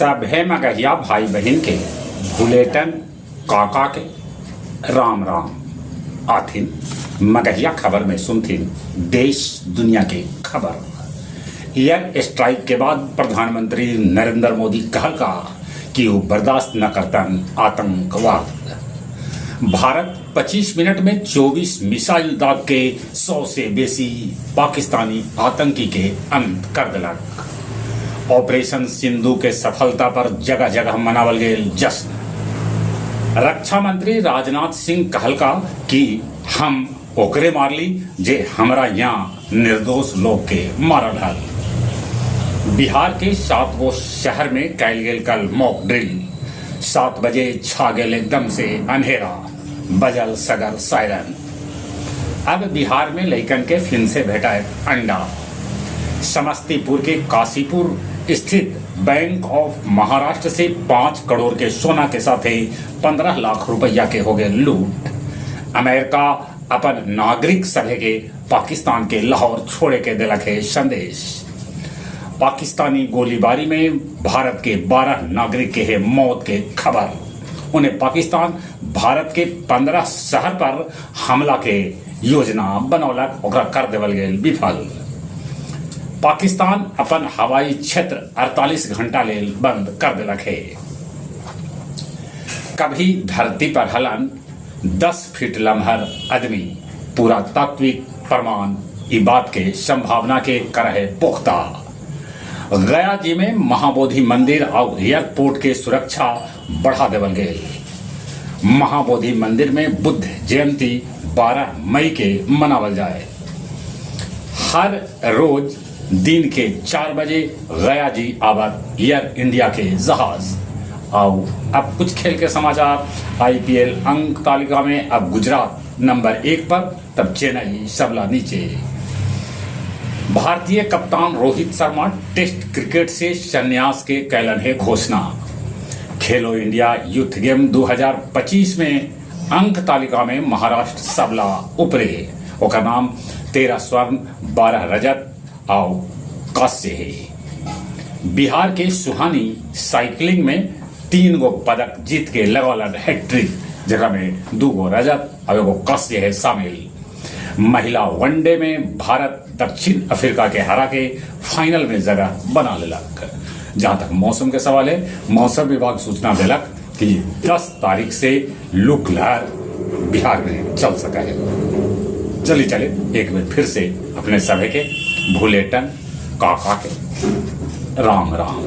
सभे मगहिया भाई बहिन के भुलेटन काका के राम राम। आथिन मगहिया खबर में सुनथिन देश दुनिया के खबर। एयर स्ट्राइक के बाद प्रधानमंत्री नरेंद्र मोदी कहलका कि ऊ बर्दाश्त न करतन आतंकवाद। भारत 25 मिनट में 24 मिसाइल दाग के 100 से बेसी पाकिस्तानी आतंकी के अंत कर देलक। ऑपरेशन सिंधु के सफलता पर जगह जगह मनावल गेल जश्न। रक्षा मंत्री राजनाथ सिंह कहलका कि हम ओकरे मारली जे हमरा यहाँ निर्दोष लोग के मारल हल। बिहार के 7 गो शहर में कैल गेल कल मॉक ड्रिल। 7 बजे छा गेल एकदम से अंधेरा, बजल सगर सायरन। अब बिहार में लइकन के फिन से भेटाए अंडा। समस्तीपुर के काशीपुर स्थित बैंक ऑफ महाराष्ट्र से 5 करोड़ के सोना के साथे 15 लाख रुपया के हो गए लूट। अमेरिका अपन नागरिक सभे के पाकिस्तान के लाहौर छोड़े के दिलक है संदेश। पाकिस्तानी गोलीबारी में भारत के 12 नागरिक के है मौत के खबर। उन्हें पाकिस्तान भारत के 15 शहर पर हमला के योजना बनौलक, ओकरा कर देवल गेल विफल। पाकिस्तान अपन हवाई क्षेत्र 48 घंटा लेल बंद कर देलक है। कभी धरती पर हलन 10 फीट लम्हर आदमी, पुरातात्विक प्रमाण ई बात के संभावना के करहे पुख्ता। गया जी में महाबोधि मंदिर और एयरपोर्ट के सुरक्षा बढ़ा देवल गेल। महाबोधि मंदिर में बुद्ध जयंती 12 मई के मनावल जाए। हर रोज दिन के 4 बजे गया जी आवत एयर इंडिया के जहाज। आओ अब कुछ खेल के समाचार। आईपीएल अंक तालिका में अब गुजरात नंबर 1 पर, तब चेन्नई सबला नीचे। भारतीय कप्तान रोहित शर्मा टेस्ट क्रिकेट से संन्यास के कैलन है घोषणा। खेलो इंडिया यूथ गेम 2025 में अंक तालिका में महाराष्ट्र सबला उपरे, ओकर नाम 13 स्वर्ण 12 रजत और कांस्य है। बिहार के सुहानी साइकिलिंग में 3 गो पदक जीत के लगौलन हैट्रिक, जकरा में 2 गो रजत और एगो कांस्य है शामिल। महिला वनडे में भारत दक्षिण अफ्रीका के हरा के फाइनल में जगह बना लेलक। जहां तक मौसम के सवाल है, मौसम विभाग सूचना देलक कि 10 तारीख से लू लहर बिहार में चल सका है। चलिए चले एक बार फिर से अपने सभी के भूलेटन काका के राम राम।